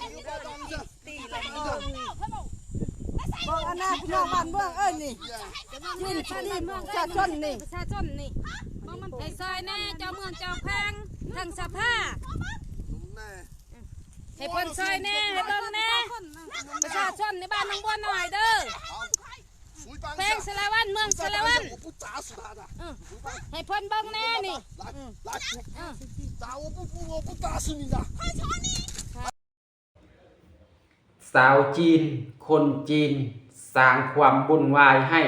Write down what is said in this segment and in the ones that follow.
ເບິ່ງອັນນັ້ນ ພີ່ນ້ອງບ້ານເມືອງເອີຍນີ້ ນີ້ ນີ້ປະຊາຊົນນີ້ ປະຊາຊົນນີ້ ໃຫ້ຊ່ອຍແດ່ ເຈົ້າເມືອງເຈົ້າແຂວງ ທາງສະພາ ໃຫ້ເພິ່ນຊ່ອຍແດ່ ໃຫ້ເບິ່ງແດ່ ປະຊາຊົນໃນບ້ານໜອງບົວນ້ອຍເດີ ແຂວງສາລະວັນ ເມືອງສາລະວັນ ເອີ ໃຫ້ເພິ່ນເບິ່ງແດ່ນີ້ ເອີ ເອີ. ຊາວຈີນ ຄົນຈີນ ສ້າງຄວາມວຸ່ນວາຍໃຫ້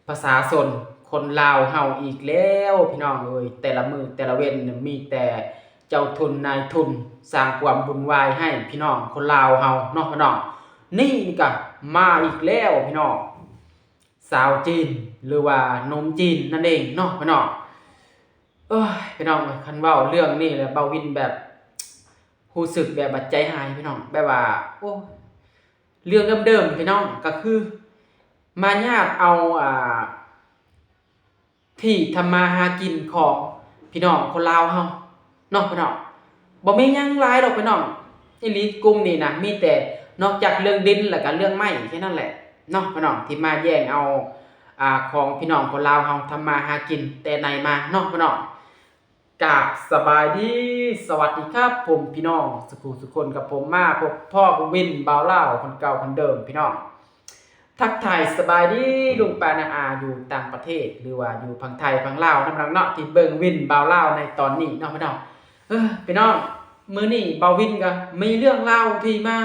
ປະຊາຊົນຄົນລາວເຮົາອີກແລ້ວ ພີ່ນ້ອງເອີຍ. ແຕ່ລະມື້ແຕ່ລະເວັນມີແຕ່ເຈົ້າທຶນນາຍທຶນສ້າງຄວາມວຸ່ນວາຍໃຫ້ພີ່ນ້ອງຄົນລາວເຮົາເນາະ ພີ່ນ້ອງ. ນີ້ກະມາອີກແລ້ວ ພີ່ນ້ອງ. ຊາວຈີນ ຫຼືວ່າໜຸ່ມຈີນນັ້ນເອງເນາະ ພີ່ນ້ອງ. ໂອ້ຍ ພີ່ນ້ອງເອີຍ ຄັນເວົ້າເລື່ອງນີ້ແລ້ວ ບ່າວວິນແບບ ຮູ້ສຶກແບບວ່າໃຈຫາຍ ພີ່ນ້ອງ ແບບວ່າ ໂອ້ ເລື່ອງເດີມໆ ພີ່ນ້ອງ ກໍຄືມາຍາດເອົາ ອ່າ ທີ່ທຳມາຫາກິນຂອງພີ່ນ້ອງຄົນລາວເຮົາເນາະ ພີ່ນ້ອງ. ບໍ່ມີຫຍັງຫຼາຍດອກ ພີ່ນ້ອງ ອີ່ຫຼີ ກຸ່ມນີ້ນະ ມີແຕ່ນອກຈາກເລື່ອງດິນ ແລ້ວກໍເລື່ອງໄມ້ແຄ່ນັ້ນແຫຼະເນາະ ພີ່ນ້ອງ ທີ່ມາແຍ່ງເອົາ ອ່າ ຂອງພີ່ນ້ອງຄົນລາວເຮົາທຳມາຫາກິນແຕ່ໃນມາເນາະ ພີ່ນ້ອງ. ກາບສະບາຍດີ ສະຫວັດດີຄັບຜົມ ພີ່ນ້ອງສຸຂູສຸຄົນ ກັບຜົມມາພົບພໍ້ວິນບ່າວລາວຄົນເກົ່າຄົນເດີມ ພີ່ນ້ອງ. ທັກທາຍສະບາຍດີລຸງປ້ານ້າອາຢູ່ຕ່າງປະເທດ ຫຼືວ່າຢູ່ຝັ່ງໄທຝັ່ງລາວນຳເນາະ ທີ່ເບິ່ງວິນບ່າວລາວໃນຕອນນີ້ເນາະ ພີ່ນ້ອງ. ເອີ ພີ່ນ້ອງ ມື້ນີ້ບ່າວວິນກໍມີເລື່ອງລາວທີ່ມາ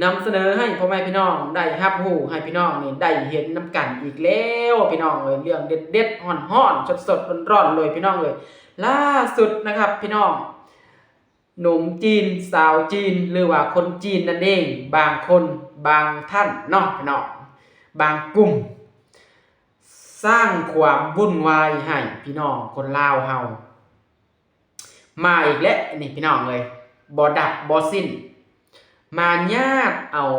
ນຳສະເໜີໃຫ້ພໍ່ແມ່ພີ່ນ້ອງໄດ້ຮັບຮູ້ ໃຫ້ພີ່ນ້ອງນີ້ໄດ້ເຫັນນຳກັນອີກແລ້ວ ພີ່ນ້ອງເອີຍ. ເລື່ອງເດັດໆ ຮ້ອນໆ ສົດໆ ຮ້ອນໆ ເລີຍ ພີ່ນ້ອງເອີຍ. ລ່າສຸດນະຄັບ ພີ່ນ້ອງ ໜຸ່ມຈີນ ສາວຈີນ ຫຼືວ່າຄົນຈີນນັ້ນເອງ ບາງຄົນ ບາງທ່ານເນາະ ພີ່ນ້ອງ ບາງກຸ່ມ ສ້າງຄວາມວຸ່ນວາຍໃຫ້ພີ່ນ້ອງຄົນລາວເຮົາ ມາອີກແລ້ວນີ້ ພີ່ນ້ອງເອີຍ ບໍ່ດັບບໍ່ສິ້ນ ມາຍາດເອົາ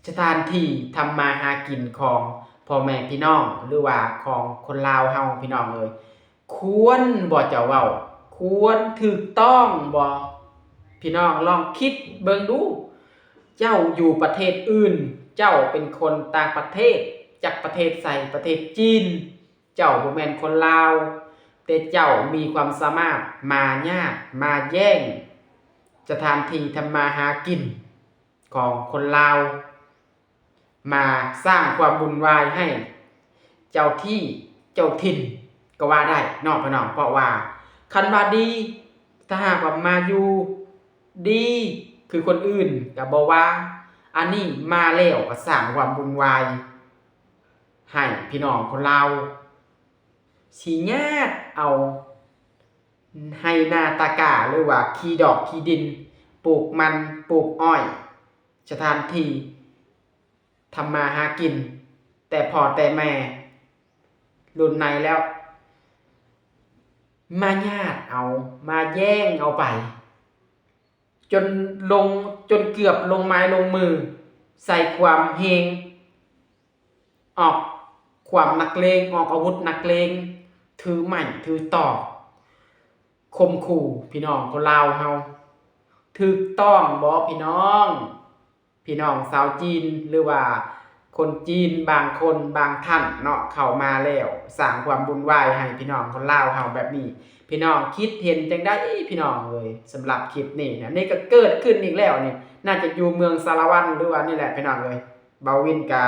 ສະຖານທີ່ທຳມາຫາກິນຂອງພໍ່ແມ່ພີ່ນ້ອງ ຫຼືວ່າຂອງຄົນລາວເຮົາ ພີ່ນ້ອງເອີຍ. ຄວນບໍ່ເຈົ້າເວົ້າ ຄວນຖືກຕ້ອງບໍ່? ພີ່ນ້ອງລອງຄິດເບິ່ງດູ ເຈົ້າຢູ່ປະເທດອື່ນ ເຈົ້າເປັນຄົນຕ່າງປະເທດ ຈັກປະເທດໃສ ປະເທດຈີນ ເຈົ້າບໍ່ແມ່ນຄົນລາວ ແຕ່ເຈົ້າມີຄວາມສາມາດມາຍາດ ມາແຍ່ງສະຖານທີ່ທຳມາຫາກິນຂອງຄົນລາວ ມາສ້າງຄວາມວຸ່ນວາຍໃຫ້ເຈົ້າທີ່ເຈົ້າຖິ່ນກໍວ່າໄດ້ເນາະ ພີ່ນ້ອງ. ເພາະວ່າຄັນວ່າດີ ຖ້າຫາກວ່າມາຢູ່ດີຄືຄົນອື່ນກໍບໍ່ວ່າ ອັນນີ້ມາແລ້ວກໍສ້າງຄວາມວຸ່ນວາຍ ໃຫ້ພີ່ນ້ອງຄົນລາວ ຊິຍາດເອົາໄຮ່ນາຕາກາ ຫຼືວ່າຂີ້ດອກຂີ້ດິນ ປູກມັນ ປູກອ້ອຍ ສະຖານທີ່ທຳມາຫາກິນ ແຕ່ພໍ່ແຕ່ແມ່ລຸ້ນໃນແລ້ວ ມາຍາດເອົາ ມາແຍ່ງເອົາໄປ ຈົນລົງ ຈົນເກືອບລົງໄມ້ລົງມື ໃສ່ຄວາມເຮງ ອອກຄວາມນັກເລງ ອອກອາວຸດນັກເລງ ຖືໄມ້ຖືຕອກ ຂົ່ມຂູ່ພີ່ນ້ອງຄົນລາວເຮົາ ຖືກຕ້ອງບໍ່ພີ່ນ້ອງ? ພີ່ນ້ອງຊາວຈີນ ຫຼືວ່າຄົນຈີນບາງຄົນບາງທ່ານເນາະ ເຂົ້າມາແລ້ວສ້າງຄວາມວຸ່ນວາຍໃຫ້ພີ່ນ້ອງຄົນລາວເຮົາແບບນີ້ ພີ່ນ້ອງຄິດເຫັນຈັ່ງໃດພີ່ນ້ອງເອີຍ? ສຳລັບຄລິບນີ້ນະ ນີ້ກໍເກີດຂຶ້ນອີກແລ້ວນີ້ ໜ້າຈະຢູ່ເມືອງສາລະວັນ ຫຼືວ່ານີ້ແຫຼະພີ່ນ້ອງເອີຍ. ບ່າວວິນກະ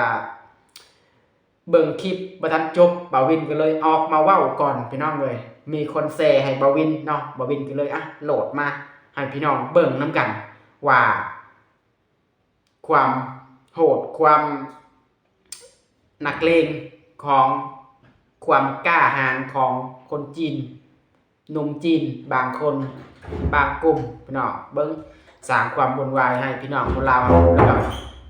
ເບິ່ງຄລິບບໍ່ທັນຈົບ ບ່າວວິນກໍເລີຍອອກມາເວົ້າກ່ອນພີ່ນ້ອງເອີຍ. ມີຄົນແຊໃຫ້ບ່າວວິນເນາະ ບ່າວວິນກໍເລີຍ ອ່ະ ໂຫຼດມາໃຫ້ພີ່ນ້ອງເບິ່ງນຳກັນວ່າ ຄວາມໂຫດ ຄວາມນັກເລງຂອງ ຄວາມກ້າຫານຂອງຄົນຈີນ ໜຸ່ມຈີນບາງຄົນ ບາງກຸ່ມ ພີ່ນ້ອງເບິ່ງ ສ້າງຄວາມວຸ່ນວາຍໃຫ້ພີ່ນ້ອງຄົນລາວເຮົາ ແລ້ວກໍ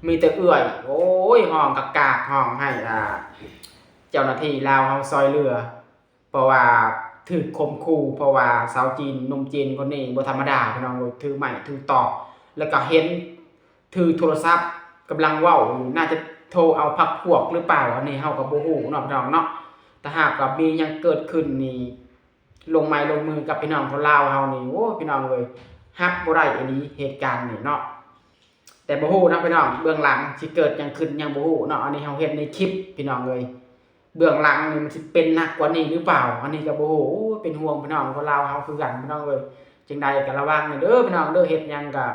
ມີແຕ່ເອື້ອຍ ໂອ້ຍ ຮ້ອງກາກໆ ຮ້ອງໃຫ້ ອ່າ ເຈົ້າໜ້າທີ່ລາວເຮົາຊ່ອຍເຫຼືອ ເພາະວ່າຖືກຂົ່ມຂູ່ ເພາະວ່າຊາວຈີນ ໜຸ່ມຈີນຄົນນີ້ບໍ່ທຳມະດາ ພີ່ນ້ອງເອີຍ ຖືໄມ້ຖືຕອກ ແລ້ວກໍເຫັນຖືໂທລະສັບ ກຳລັງເວົ້າຢູ່ ໜ້າຈະໂທເອົາພັກພວກຫຼືເປົ່າ ອັນນີ້ເຮົາກໍບໍ່ຮູ້ເນາະ ພີ່ນ້ອງເນາະ. ຖ້າຫາກວ່າມີຫຍັງເກີດຂຶ້ນນີ້ ລົງໄມ້ລົງມືກັບພີ່ນ້ອງຄົນລາວເຮົານີ້ ໂອ້ ພີ່ນ້ອງເອີຍ ຮັບບໍ່ໄດ້ອີ່ຫຼີເຫດການນີ້ເນາະ. ແຕ່ບໍ່ຮູ້ນະພີ່ນ້ອງ ເບື້ອງຫຼັງຊິເກີດຫຍັງຂຶ້ນຍັງບໍ່ຮູ້ເນາະ. ອັນນີ້ເຮົາເຮັດໃນຄລິບພີ່ນ້ອງເອີຍ ເບື້ອງຫຼັງນີ້ມັນຊິເປັນໜັກກວ່ານີ້ຫຼືເປົ່າ ອັນນີ້ກໍບໍ່ຮູ້. ໂອ້ຍ ເປັນຫ່ວງພີ່ນ້ອງຄົນລາວເຮົາຄືກັນພີ່ນ້ອງເອີຍ. ຈັ່ງໃດກໍລະວັງແດ່ເດີພີ່ນ້ອງເດີ ເຮັດຫຍັງກໍ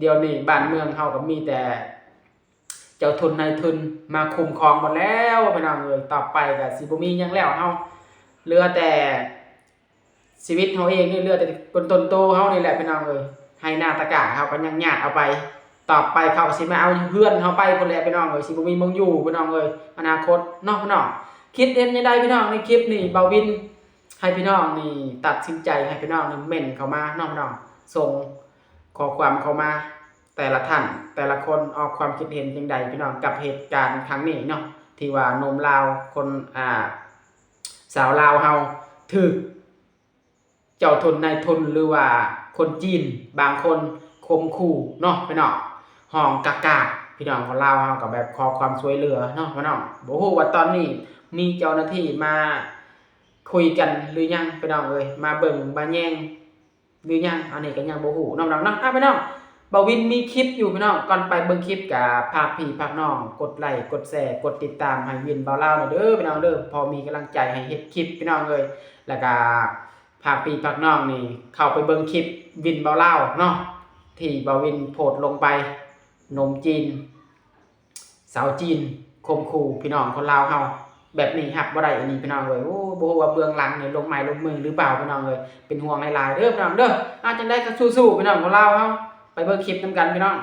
ດຽວນີ້ບ້ານເມືອງເຮົາກໍມີແຕ່ເຈົ້າທຶນນາຍທຶນມາຄຸ້ມຄອງໝົດແລ້ວພີ່ນ້ອງເອີຍ. ຕໍ່ໄປກໍຊິບໍ່ມີຫຍັງແລ້ວ ເຮົາເຫຼືອແຕ່ ຊີວິດເຮົາເອງນີ້ ເຫຼືອແຕ່ຕົນໂຕເຮົານີ້ແຫຼະພີ່ນ້ອງເອີຍ. ໄຮ່ນາຕາກາເຮົາກໍຍັງຍາດເອົາໄປ ຕໍ່ໄປເຂົາກໍຊິມາເອົາເຮືອນເຮົາໄປພຸ້ນແຫຼະພີ່ນ້ອງເອີຍ. ຊິບໍ່ມີໝ່ອງຢູ່ພີ່ນ້ອງເອີຍ ອະນາຄົດເນາະພີ່ນ້ອງ. ຄິດເຫັນຈັ່ງໃດພີ່ນ້ອງໃນຄລິບນີ້? ບ່າວວິນໃຫ້ພີ່ນ້ອງນີ້ຕັດສິນໃຈ ໃຫ້ພີ່ນ້ອງນີ້ເມັ້ນເຂົ້າມາເນາະພີ່ນ້ອງ. ສົ່ງຂໍ້ຄວາມເຂົ້າມາ ແຕ່ລະທ່ານແຕ່ລະຄົນອອກຄວາມຄິດເຫັນຈັ່ງໃດພີ່ນ້ອງ ກັບເຫດການຄັ້ງນີ້ເນາະ ທີ່ວ່າໜຸ່ມລາວຄົນ ອ່າ ຊາວລາວເຮົາຖືກເຈົ້າທຶນນາຍທຶນ ຫຼືວ່າຄົນຈີນບາງຄົນຂົ່ມຂູ່ເນາະພີ່ນ້ອງ. ຮ້ອງກາກໆ ພີ່ນ້ອງຄົນລາວເຮົາກໍແບບຂໍຄວາມຊ່ວຍເຫຼືອເນາະພີ່ນ້ອງ. ບໍ່ຮູ້ວ່າຕອນນີ້ມີເຈົ້າໜ້າທີ່ມາຄຸຍກັນຫຼືຍັງພີ່ນ້ອງເອີຍ ມາເບິ່ງມາແຍງ ຫຼືຍັງ ອັນນີ້ກໍຍັງບໍ່ຮູ້ເນາະພີ່ນ້ອງເນາະ. ອ່າ ພີ່ນ້ອງ ບ່າວວິນມີຄລິບຢູ່ພີ່ນ້ອງ ກ່ອນໄປເບິ່ງຄລິບກໍຝາກພີ່ຝາກນ້ອງກົດໄລກົດແຊກົດຕິດຕາມໃຫ້ວິນບ່າວລາວແດ່ເດີພີ່ນ້ອງເດີ ພໍມີກຳລັງໃຈໃຫ້ເຮັດຄລິບພີ່ນ້ອງເອີຍ. ແລ້ວກໍຝາກພີ່ຝາກນ້ອງນີ້ເຂົ້າໄປເບິ່ງຄລິບວິນບ່າວລາວເນາະ ທີ່ບ່າວວິນໂພສລົງໄປ ໜຸ່ມຈີນ ຊາວຈີນຂົ່ມຂູ່ພີ່ນ້ອງຄົນລາວເຮົາແບບນີ້ ຮັບບໍ່ໄດ້ອີ່ຫຼີພີ່ນ້ອງເອີຍ. ໂອ້ ບໍ່ຮູ້ວ່າເບື້ອງຫຼັງນີ້ລົງໄມ້ລົງມືຫຼືເປົ່າພີ່ນ້ອງເອີຍ. ເປັນຫ່ວງຫຼາຍໆເດີພີ່ນ້ອງເດີ. ອ່າ ຈັ່ງໃດກໍສູ້ໆພີ່ນ້ອງຄົນລາວເຮົາ ໄປເບິ່ງຄລິບນຳກັນພີ່ນ້ອງ.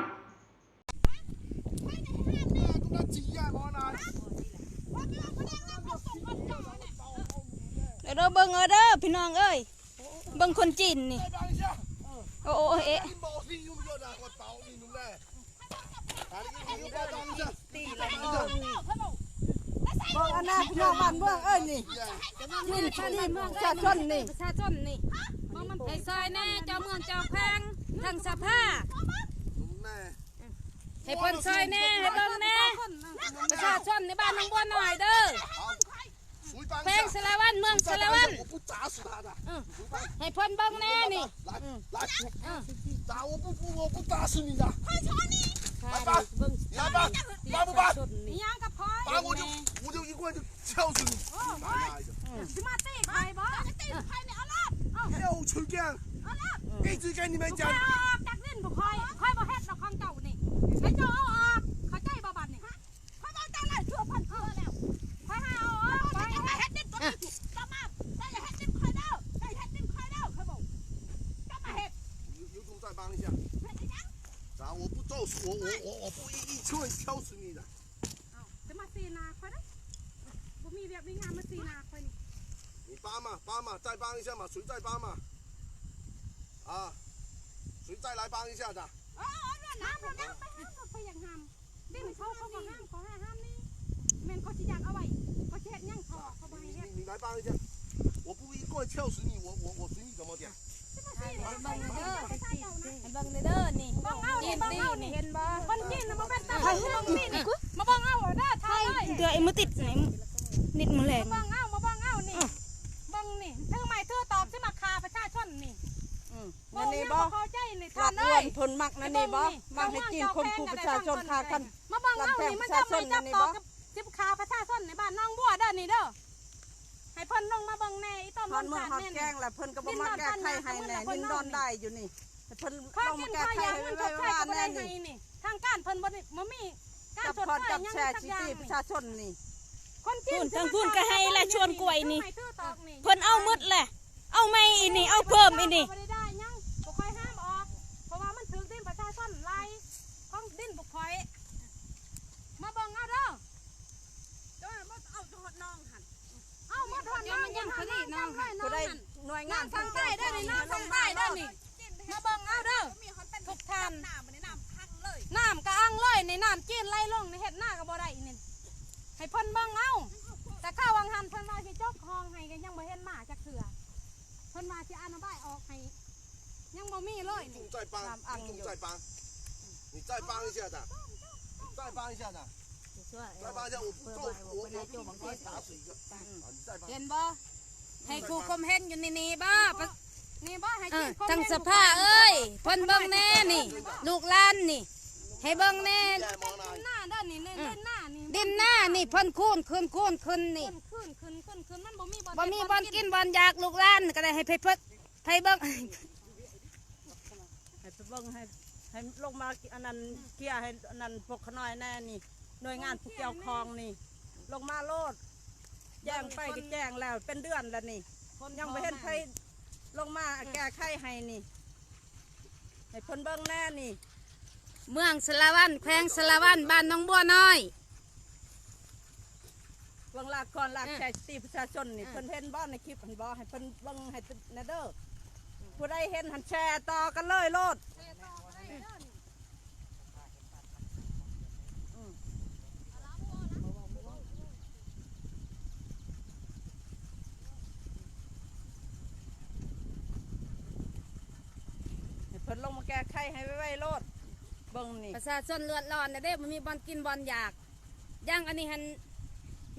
ເດີ ເບິ່ງເອົາເດີພີ່ນ້ອງເອີຍ ເບິ່ງຄົນຈີນນີ້ ໂອ້ ໂອ້ ເອະ. ເບິ່ງອັນນະພີ່ນ້ອງບ້ານເມືອງເອີຍນີ້ ປະຊາຊົນນີ້ ປະຊາຊົນນີ້ ໃຫ້ຊ່ອຍແດ່ເຈົ້າເມືອງເຈົ້າແຂວງ ທາງສະພາ ໃຫ້ເພິ່ນຊ່ອຍແດ່ ໃຫ້ເບິ່ງແດ່ ປະຊາຊົນໃນບ້ານໜອງບົວນ້ອຍເດີ. ແຂວງສາລະວັນ ເມືອງສາລະວັນ ເອີ ໃຫ້ເພິ່ນເບິ່ງແດ່ນີ້ ຊິມາຕີຂ້ອຍບໍ່? ເອົາອອກຈາກດິນພວກຂ້ອຍ ຂ້ອຍບໍ່ເຮັດດອກຂອງເຈົ້ານີ້ ໃຫ້ເຈົ້າເອົາອອກ ເຂົ້າໃຈບໍ່ບັດນີ້? ຂ້ອຍບອກເຈົ້າແລ້ວ ຊົ່ວພັນເທື່ອແລ້ວ ຂ້ອຍໃຫ້ເອົາອອກ ເຈົ້າມາເຮັດດິນຕົວນີ້ ເຈົ້າມາ ເຈົ້າຢ່າເຮັດດິນຂ້ອຍເດີ ເຈົ້າເຮັດດິນຂ້ອຍເດີ ຂ້ອຍບອກ ເຈົ້າມາເຮັດ 你又在帮一下。 ເຮັດອີ່ຫຍັງ 我不做事，我我我我不一一会敲死你的。 ເອົ້າ ຈະມາຊີ້ໜ້າຂ້ອຍເດ້ ບໍ່ມີວຽກມີງານມາຊີ້ໜ້າຂ້ອຍນີ້ 你帮嘛，帮嘛，再帮一下嘛，谁再帮嘛？啊，谁再来帮一下的？ ເອີ ເອີ ເອີ ນ້ຳ ນ້ຳ ນ້ຳ ໄປຫາລົດ ຂ້ອຍຢາກຫ້າມ ດິນເຂົາ ເຂົາກໍຫ້າມ ເຂົາໃຫ້ຫ້າມນີ້ ແມ່ນເຂົາຊິຢາກເອົາໄວ້ ເຂົາຊິເຮັດຫຍັງເຂົາ ເຂົາບໍ່ໃຫ້ເຮັດ 你你来帮一下，我不一棍敲死你，我我我随你怎么讲？ໃຫ້ເບິ່ງເດີ ໃຫ້ເບິ່ງເດີນີ້ ເບິ່ງເອົານີ້ ເບິ່ງເອົານີ້ ເຫັນບໍ່ ຄົນຈີນນະບໍ່ແມ່ນຕາມາເບິ່ງເອົາເດີ ຖ່າຍເລີຍ ເດືອໄອ້ມືຕິດນີ້ ນິດມື້ແລງ ເບິ່ງເອົາ ມາເບິ່ງເອົານີ້ ເບິ່ງນີ້ ຖືໄມ້ຖືຕອກຊິມາຂ້າປະຊາຊົນນີ້ ອືມ ນັ້ນນີ້ບໍ່ ເຂົ້າໃຈນີ້ ລາດອວນເພິ່ນມັກນັ້ນນີ້ບໍ່ ມັກໃຫ້ຈີນຂົ່ມຂູ່ປະຊາຊົນຂ້າກັນ ມາເບິ່ງເອົານີ້ ມັນຈັບໄມ້ຈັບຕອກ ຊິຂ້າປະຊາຊົນໃນບ້ານໜອງບົວເດີນີ້ເດີ ໃຫ້ເພິ່ນລົງມາເບິ່ງແດ່ ອີ່ຕ້ອມ ຮອດເມືອງຮອດແຂວງລະເພິ່ນກໍບໍ່ມາແກ້ໄຂໃຫ້ແດ່ ດິນດອນໄດ້ຢູ່ນີ້ ໃຫ້ເພິ່ນລົງມາແກ້ໄຂໃຫ້ໄວໆແດ່ນີ້ ທາງການເພິ່ນບໍ່ໄດ້ ບໍ່ມີການຊົດເຊີຍຫຍັງຈັກຢ່າງ ປະຊາຊົນນີ້ ຄົນຈີນ ທາງພຸ້ນກໍໃຫ້ລະ ສວນກ້ວຍນີ້ ເພິ່ນເອົາໝົດແຫຼະ ເອົາໃໝ່ອີ່ນີ້ ເອົາເພີ່ມອີ່ນີ້ ບໍ່ໄດ້ໄດ້ຫຍັງ ບໍ່ຄ່ອຍຫ້າມອອກ ເພາະວ່າມັນຖືກດິນປະຊາຊົນຫຼາຍ ຂອງດິນພວກຂ້ອຍ ມາເບິ່ງເອົາເດີ ເຈົ້າມາເອົາຈອດໜອງຫັ້ນ ເອົາໝົດຮອດໜອງ ຍັງບໍ່ທັນນ້ຳເລີຍ ໜອງນັ້ນ ໜ່ວຍງານທາງໃຕ້ເດີນີ້ ນ້ຳທາງໃຕ້ເດີນີ້ ມາເບິ່ງເອົາເດີ ທຸກທ່ານ ນ້ຳກໍອັ່ງເລີຍນີ້ ນ້ຳຈີນໄຫຼລົງນີ້ ເຮັດນາກໍບໍ່ໄດ້ນີ້ ໃຫ້ເພິ່ນເບິ່ງເອົາ ແຕ່ຄາວຫວ່າງຫັ້ນເພິ່ນວ່າຊິຈົກຮ່ອງໃຫ້ ກໍຍັງບໍ່ເຫັນມາຈັກເທື່ອ ເພິ່ນວ່າຊິອະນະບາຍອອກໃຫ້ ຍັງບໍ່ມີເລີຍນີ້ 你再帮，你再帮，你再帮一下的，你再帮一下的。 ຊ່ວຍ 再帮一下，我不做，我我不打死一个。 ເຫັນບໍ່ ໃຫ້ຜູ້ຄົມເຫັນຢູ່ໃນນີ້ບໍ່ ປະ ນີ້ບໍ່ໃຫ້ ເອີ ກິນຂອງ ທັງສະພາເອີຍ ເພິ່ນເບິ່ງແດ່ນີ້ ລູກຫຼານນີ້ ໃຫ້ເບິ່ງແດ່ ດິນນາເດີນີ້ ເອີ ດິນນານີ້ ດິນນານີ້ ເພິ່ນຄູນຂຶ້ນ ຄູນຂຶ້ນນີ້ ເພິ່ນ ຄືນຂຶ້ນ ຄືນຂຶ້ນ ມັນບໍ່ມີບ່ອນ ບໍ່ມີບ່ອນກິນ ກິນບ່ອນຢາກ ລູກຫຼານກໍໄດ້ໃຫ້ໄປເພິ່ນ ໃຫ້ເບິ່ງ ໃຫ້ໄປເບິ່ງ ໃຫ້ ໃຫ້ລົງມາອັນນັ້ນ ເຄຍໃຫ້ອັນນັ້ນພວກຂະນ້ອຍແດ່ນີ້ ໜ່ວຍງານຜູ້ກ່ຽວຂ້ອງນີ້ ລົງມາໂລດ ແຈ້ງໄປກໍແຈ້ງແລ້ວ ເປັນເດືອນແລ້ວນີ້ ຍັງບໍ່ເຫັນໃຜລົງມາແກ້ໄຂໃຫ້ນີ້ ໃຫ້ເພິ່ນເບິ່ງແດ່ນີ້ ເມືອງສາລະວັນ ແຂວງສາລະວັນ ບ້ານໜອງບົວນ້ອຍ ເບິ່ງລາກອນລາກແຊ ເອີ ສະຕິປະຊາຊົນນີ້ ເອີ ເພິ່ນເຫັນບໍ່ໃນຄລິບຫັ້ນບໍ່ ໃຫ້ເພິ່ນເບິ່ງໃຫ້ແດ່ເດີ ຜູ້ໃດເຫັນຫັ້ນແຊຕໍ່ກັນເລີຍໂລດ ອືມ ໃຫ້ເພິ່ນລົງມາແກ້ໄຂໃຫ້ໄວໆໂລດ ເບິ່ງນີ້ ປະຊາຊົນເດືອດຮ້ອນແລ້ວເດ້ ບໍ່ມີບ່ອນກິນບ່ອນຢາກ ຢ່າງອັນນີ້ຫັ້ນ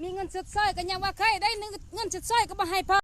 ມີເງິນຊົດເຊີຍກໍຍັງວ່າໄຄໄດ້ ເງິນຊົດເຊີຍກໍບໍ່ໃຫ້ພໍ.